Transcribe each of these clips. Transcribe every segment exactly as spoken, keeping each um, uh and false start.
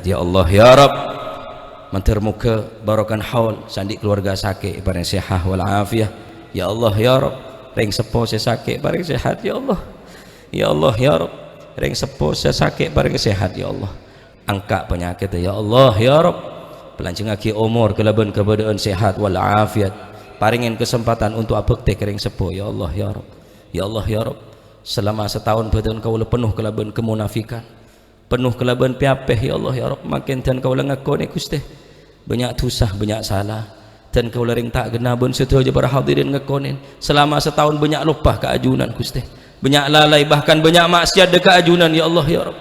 Ya Allah, ya Rabb. Mandhâr moghâ barokah haul sè andi' keluarga sakè' èparèng sehat wal afiat. Ya Allah, ya Rabb. Rèng seppo sè sakè' parèng sehat, ya Allah. Ya Allah, ya Rabb. Rèng seppo sè sakè' parèng sehat, ya Allah. Angka' panyakèdhâ, ya Allah, ya Rabb. Palanjhângaghi omor kalabân kabâdâ'ân sehat wal afiat. Parèngè kasempadhân untuk abhâktè ka rèng seppo, ya Allah, ya Rabb. Ya Allah, ya Rabb. Salama sataon bhâdhân kaulâ penno kalabân kamonafikan. Penno kalabân pèapè, ya Allah, ya Rabb, mangkèn dân kaulâ ngakonè, Ghustè. Bânnya' dhusa, bânnya' sala. Dân kaulâ rèng ta' ghenna bân sadhâjâ para hadirin ngakonè. Salama sataon bânnya' loppa ka ajunan, Ghustè. Bânnya' lalai, bahkan bânnya' ma'siyat dâ' ka ajunan, ya Allah, ya Rabb.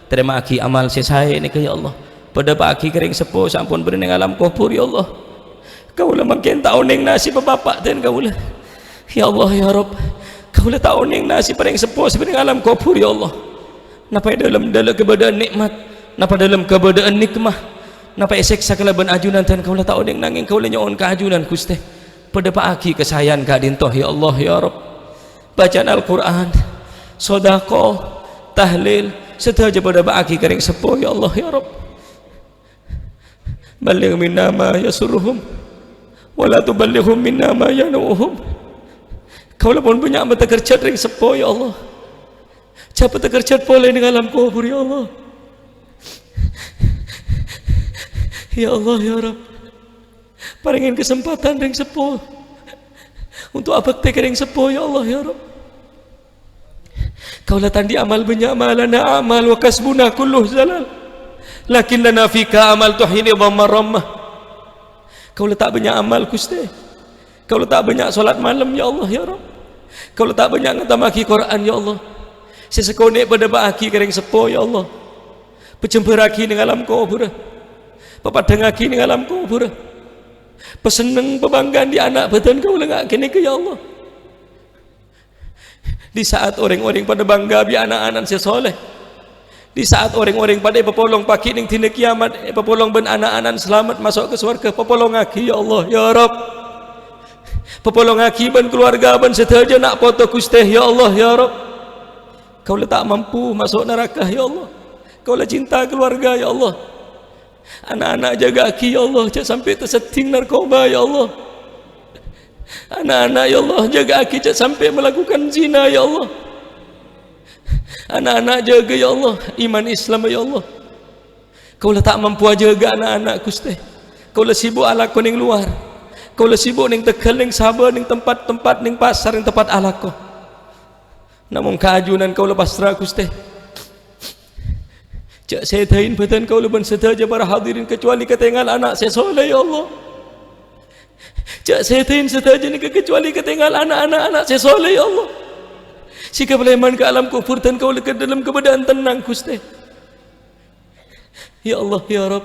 Tarèma'aghi amal sè saè nèka, ya Allah. Padâpa'aghi ka rèng seppo sè ampon bâdâ neng alam kobhur, ya Allah. Kaulâ mangkèn ta' onèng nasibba bapa' dân kaulâ. Ya Allah, ya Rabb. Kaulâ ta' onèng nasibba rèng seppo sè bâdâ neng alam kobhur, ya Allah. Napa è dâlem, dâlem kabâdâ'ân nè'mat, napa dâlem kabâdâ'ân nikmat, napa èsèksa kalabân ajunan dân kaulâ ta' onèng, nangèng kaulâ nyo'on ka ajunan, Ghustè. Padâpa'aghi kasaèan ka'dinto, ya Allah, ya Rabb. Bacaan Al-Qur'an, sodaqoh, tahlil, sadhâjâ padâpa'aghi ka rèng seppo, ya Allah, ya Rabb. Balligh minna ma yasurruhum, wa la tuballighum minna ma yanu'uhum. Kaulâ pon bânnya' mata kerjhât rèng seppo, ya Allah. Jhâ' mata kerjhât polè neng alam kobhur, ya Allah. Ya Allah, ya Rabb. Parèngè kasempadhân rèng seppo untuk abhâktè ka rèng seppo, ya Allah, ya Rabb. Kaulâ ta' andi' amal bânnya', ma lana a'mal wa kasbuna kulluh zalal. Lakin lana fika amal tuhyini dhamma rammah. Kaulâ ta' bânnya' amal, Ghustè. Kaulâ ta' bânnya' solat malem, ya Allah, ya Rabb. Kaulâ ta' bânnya' ngatammaghi Qur'an, ya Allah. Sè sakonè' padâpa'aghi ka rèng seppo, ya Allah. Pajembhârraghi neng alam kobhurrâ. Papaddhângaghi neng alam kobhurrâ. Pasenneng, pabhângghâ'ân dâ' ana' bhâdhân kaulâ nga' ghânèka, ya Allah. Di saat orèng-orèng padâ bangga bi' ana'-ana'na sè soleh, di saat orèng-orèng padâ èpapolong paghi' neng dina kiamat, èpapolong bân ana'-ana'na salamet maso' ka sowarghâ, papolongaghi, ya Allah, ya Rabb. Papolongaghi bân kalowarga bân sadhâjâ na' poto, Ghustè, ya Allah, ya Rabb. Kaulâ ta' mampu maso' naraka, ya Allah. Kaulâ cinta kalowarga, ya Allah. Ana'-ana' jâgâ'aghi, ya Allah, jhâ' sampè' taseddhing narkoba, ya Allah. Ana'-ana', ya Allah, jâgâ'aghi jhâ' sampè' malakukan zina, ya Allah. Ana'-ana' jâgâ, ya Allah, iman Islam, ya Allah. Kaulâ ta' mampu ajâgâ ana'-ana', Ghustè. Kaulâ sibuk alako neng lowar. Kaulâ sibuk neng tegal, neng sabâ, neng tempat-tempat, neng pasar, neng tempat alako. Namong ka ajunan kaulâ pasra, Ghustè. Jhâ' sèdhâi bhâdhân kaulâ bân sadhâjâ para hadirin kacobâli katèngal ana' sè soleh, ya Allah. Jhâ' sèdhâi sadhâjâ nèka kacobâli katèngal ana'-ana' ana' sè soleh, ya Allah. Sè èkapalèman ka alam kobhur dân kaulâ ka dâlem kabâdâ'ân tennang, Ghustè. Ya Allah, ya Rabb.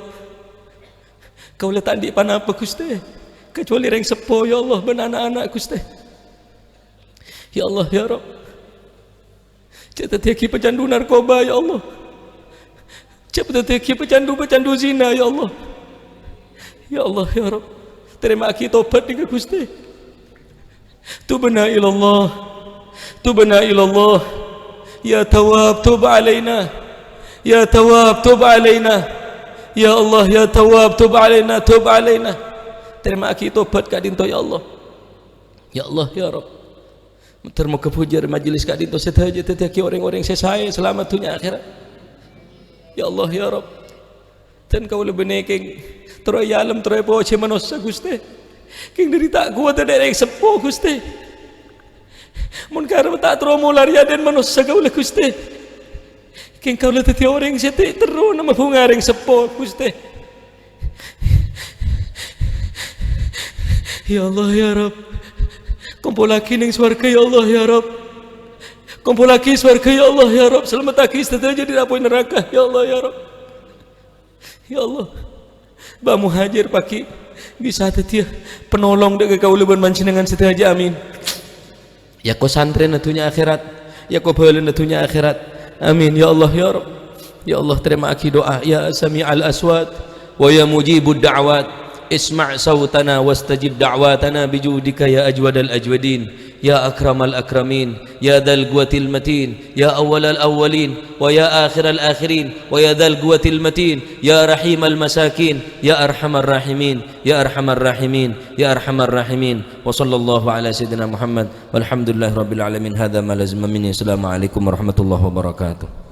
Kaulâ ta' andi' ponapa, Ghustè, kacobâli rèng seppo, ya Allah, bân ana'-ana', Ghustè. Ya Allah, ya Rabb. Jhâ' dhâddhiyâghi pecandu narkoba, ya Allah. Jhâ' dhâddhiyâghi pecandu-pecandu zina, ya Allah. Ya Allah, ya Rabb. Tarèma'aghi tobat nèka, Ghustè. Tubna ilallah. Tubna ilallah. Ya Tawwab, tub alaina. Ya Tawwab, tub alaina. Ya Allah, ya Tawwab, tub alaina, tub alaina. Tarèma'aghi tobat ka'dinto, ya Allah. Ya Allah, ya Rabb. Mandhâr moghâ bhujâr majelis ka'dinto sadhâjâ dhâddhiyâghi orèng-orèng sè saè salamet dhunnya akhèrat. Ya Allah, ya Rabb. Dân kaulâ bânnè kèng terro èalem, terro èpojhi manossa, Ghustè. Kèng dhâri ta' kowat dâ' rèng seppo, Ghustè. Mon karep ta' terro molar yâ dân manossa kaulâ, Ghustè. Kèng kaulâ dhâddhi orèng sè ta' terro namma bhunga rèng seppo, Ghustè. Ya Allah, ya Rabb. Kompollaghi neng sowarghâ, ya Allah, ya Rabb. Kompollaghi sowarghâ, ya Allah, ya Rabb. Salamettaghi sadhâjâ dhâri apoy naraka, ya Allah, ya Rabb. Ya Allah. Bâ Muhajir paghi' bisa dhâddhiyâ panolong dâ' ka kaulâ bân panjhennengngan sadhâjâ. Amin. Èako santrèna dhunnya akhèrat, èako bhâlâna dhunnya akhèrat. Amin, ya Allah, ya Rabb. Ya Allah, tarèma'aghi du'a, ya Sami'al Aswat, wa ya Mujibud Da'awat. اسمع صوتنا واستجب دعواتنا بجودك يا أجود الأجودين، يا أكرم الأكرمين، يا ذا القوة المتين، يا أول الأولين، ويا آخر الآخرين، ويا ذا القوة المتين، يا رحيم المساكين، يا أرحم الراحمين، يا أرحم الراحمين، يا أرحم الراحمين. وصلى الله على سيدنا محمد، والحمد لله رب العالمين. هذا ما لزم مني. السلام عليكم ورحمة الله وبركاته.